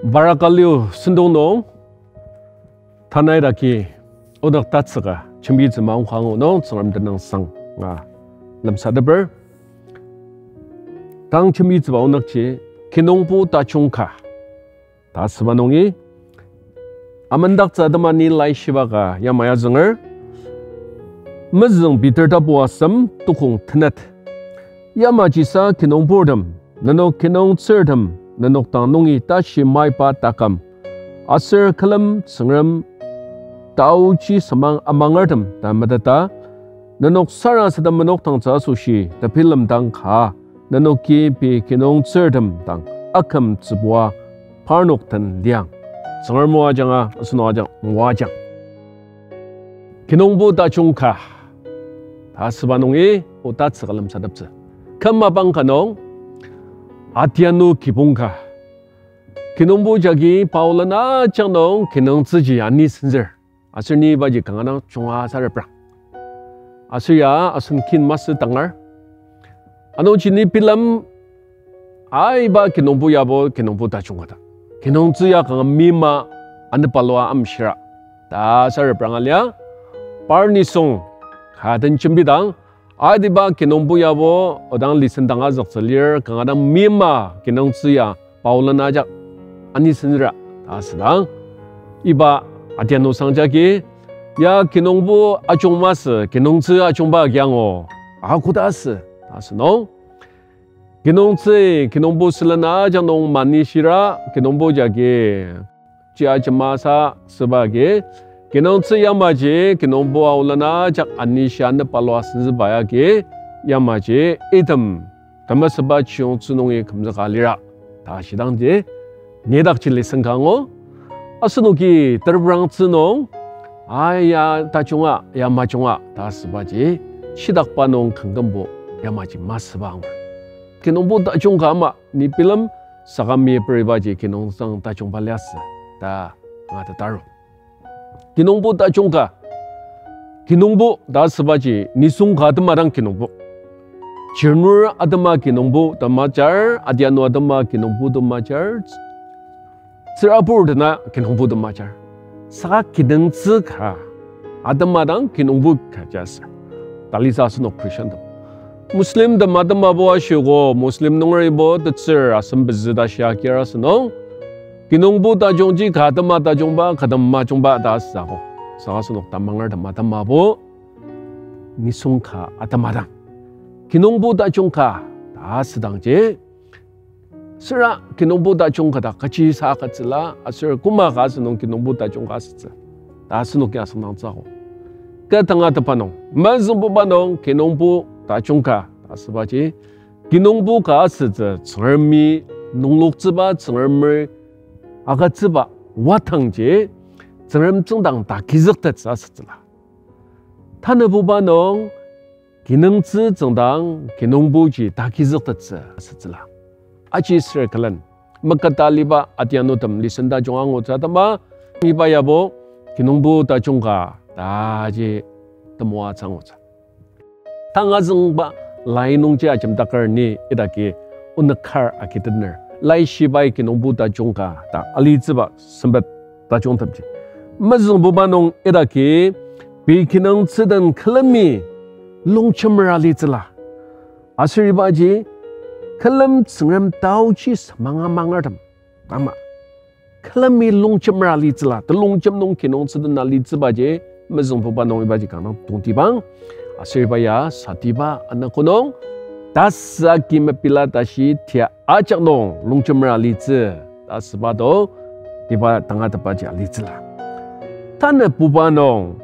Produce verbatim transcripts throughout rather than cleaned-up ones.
Varaka liu sentong nung, tanü idaki odak tatsüka jembitsü maongka angu nung Tsüngrem tenüngsang nga lemsateper. Tang jembitsüba onükji, kinungpo tajung ka ta asüba nungi, amendaktsü atema ni laishiba ka yamai azünger. Mezüng Peter tapu asem tukong tenet. Yamajisa kinungpurtem, nenok kinungtsürtem, nenok dang nungi tashi maiba taküm, aser külem Tsüngrem taochi semang amangertem ta meteta, nenok sarasadem menok dangtsü asoshi tebilemdang ka, nenoki pei kinungtsürtem dang akümtsübua parnok den liang. Tsüngrem o ajanga, asenok ajak moajang. Kinungpo tajung ka ta asüba nungi oda tsüka lemsateptsü. Küm mapang ka nung, adianu kibong ka. Kinungpo jagi pa olen ajak nung kinungtsüji ani senzür. Aser ni ibaji kanga dang junga sa reprang. Aser ya asen kin masü tangar. Anungji ni bilem aiba kinungpo yabo kinungpo tajung ka ta. Kinungtsü ya kanga mima anepa lua amshira ta sa reprang alia. Par nisung ka den jembidang, adiba kinungpo yabo odang listen dang azüktsü lir, kanga dang mima kinungtsü ya pa olen ajak ani senzüra ta asüdang, iba adianu sang jagi, ya kinungpo ajung masü, kinungtsü ajungba agi angu, a koda asü ta asünung. Kinungtsü, kinungpo sülen ajak nung manishira, kinungpo jagi ji ajema sa süba agi, kinungtsü yamaji kinungpo aolen ajak anishia nepa lua senzüba agi, yamaji item temesüba chiyongtsü nungi kümzüka lira ta shidangji, nidakji listen ka angu. Asenoki tereprangtsü nung, a ya tajunga, ya majunga ta asübaji, shidakba nung kangkümbo yamaji masüba angur. Kinungpo tajung ka ama ni bilem, saka meperibaji kinungsang tajungba liasü ta angatetaru. Kinungpo tajung ka, kinungpo ta asübaji nisung ka atema dang kinungpo. Chirnur atema kinungpo ta majar, adianu atema kinungpo ta majar, tsürabur dena kinungpo ta majar. Saka kinungtsü ka atema dang kinungpo ka ji asü. Talisa asenok Christian tem, Muslim tem atemabo ashiko, Muslim nungeribo tetsür asem pezü ta shia kira asünung, kinungpo tajungji ka atema tajungba, ka atema majungba ta asüko. Saka asenok tamanger tem atemabo nisung ka atema dang kinungpo tajung ka ta asüdangji, süra kinungpo tajung ka ta kaji sa agütsüla, aser koma ka asünung kinungpo tajung ka asütsü ta asenoki asüngdangtsüko. Kü tangatetba nung, mezüngbuba nung kinungpo tajung ka ta asübaji, kinungpo ka asütsü Tsüngremi nungloktsüba, Tsüngremer agütsüba wadangji, Tsüngrem tsüngdang takizüktettsü asütsüla. Tanabuba nung, kinungtsü tsüngdang kinungpoji takizüktettsü asütsüla. Aji sür külen, meketa aliba adianutem listen tajung angutsü atema, iba yabo kinungpo tajung ka taji temoatsü angutsü. Tang azüngba lai nungji ajemdaker ni idaki onük kar agitener, laishibai kinungpo tajung ka ta alitsüba sempet tajungtemji. Mezüngbuba nung idaki, pei kinungtsü den külemi longjemer alitsüla. Aser ibaji, külem Tsüngrem taochi semang amangertem ama külemi longjemer alitsüla, telongjem nung kinungtsü den alitsübaji, mezüngbuba nung ibaji kanga tongtibang. Aser iba ya satiba anogo nung, tasü agi mepela tashi tia ajak nung longjemer alitsü ta asüba do, iba tangatetbaji alitsüla. Tanabuba nung,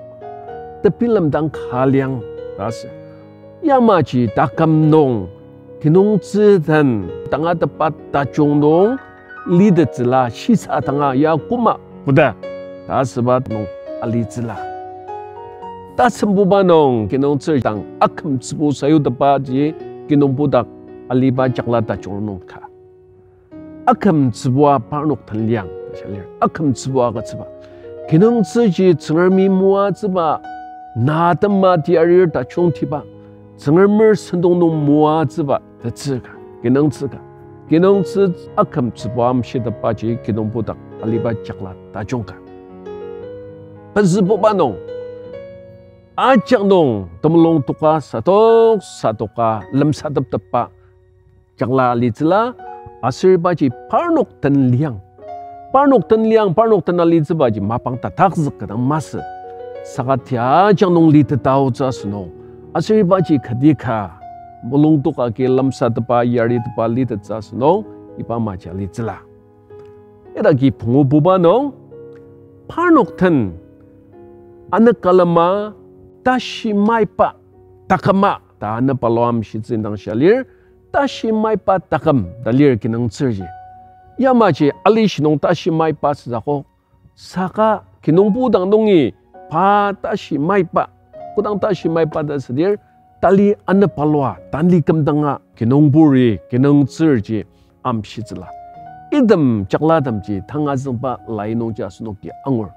tebilemdang ka liang ta asü. Yamaji taküm nung, kinungtsü den tangatetba tajung nung litettsüla, shisa tanga ya koma koda ta asüba nung alitsüla. Tasembuba nung kinungtsü dang akümtsübu sayutetbaji kinungpo dak aliba jakla tajung nung ka. Akümtsübua parnok den liang ta shia lir. Akümtsübua agütsüba. Kinungtsüji Tsüngremi moatsüba, na atema tiarir tajungtiba, Tsüngremer sentong nung moatsüba tetsü ka, kinungtsü ka. Kinungtsü akümtsüba amshitepbaji kinungpo dak aliba jakla tajung ka. Pezübuba nung, ajak nung temulung toka sadok sadoka lemsateptepba jakla alitsüla, aser ibaji parnok den liang. Parnok den liang, parnok den alitsübaji mapang tatakzük ka dang masü. Saka tia ajak nung liteta aotsü asünung, aser ibaji kati ka mulung toka agi lemsatepba, yaritepba litettsü asünung, iba amaji alitsüla. Idaki pungububa nung, parnok den anükalema tashi maiba taküma ta anü palu amshitsü indang shia lir, tashi maiba taküm ta lir kinungtsürji. Yamaji alishi nung tashi maiba süzakok, saka kinungpo dang nungi pa tashi maiba, kodang tashi maiba ta südir, tali anü palua, tanli kümdanga kinungpuri, kinungtsürji amshitsüla. Item jaklatemji tanga züngba lai nungji asenoki angur.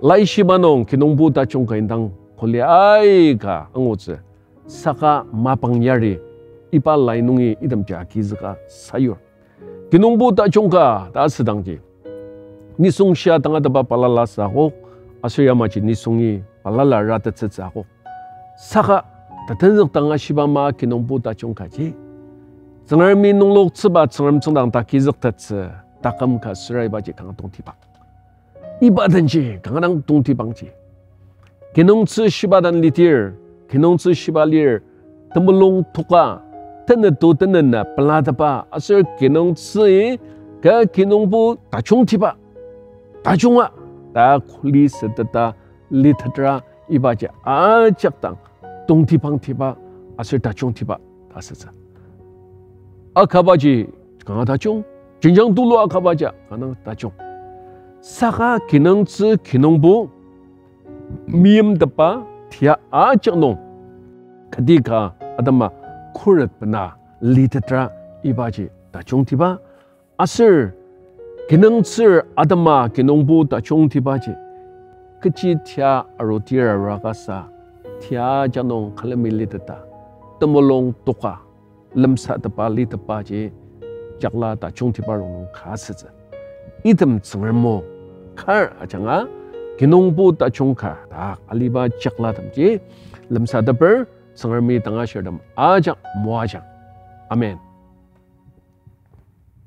Laishiba nung kinungpo tajung ka indang kuli aika angutsü, saka mapang yari iba lai nungi itemji agizüka sayur. Kinungpo tajung ka ta asüdangji, nisung shia tangatetba balala süakok, aser yamaji nisungi balala ratettsütsü akok. Saka, tatenzük dang ashiba ama kinungpo tajung kaji, Tsüngremi nungloktsüba Tsüngrem tsüngdang ta agizüktettsü taküm ka süra ibaji kanga tongtibang. Iba denji kanga dang tongtibangji, kinungtsü shiba den litir, kinungtsü shiba lir, temulung toka, teneto tenena pelatepa aser kinungtsü ka kinungpo tajungtiba, tajunga ta kuli süteta litetra ibaji ajak dang tongtibangtiba aser tajungtiba ta asütsü. Akabaji kanga tajung, jenjang tulu akabaji kanga tajung. Saka kinungtsü kinungpo meimtepa tia ajak nung kati ka atema khuret bena litetra ibaji tajungtiba, aser kinungtsür atema kinungpo tajungtibaji kechi tia arutir arua kasa, tia ajak nung külemi liteta, temulung toka lemsatepa litepaji jakla tajungtiba rongnung ka asütsü. Item Tsüngrem o kar ajanga kinungpo tajung ka ta aliba jaklatemji lemsateper Tsüngremi tangashirtem ajak moajang. Amen.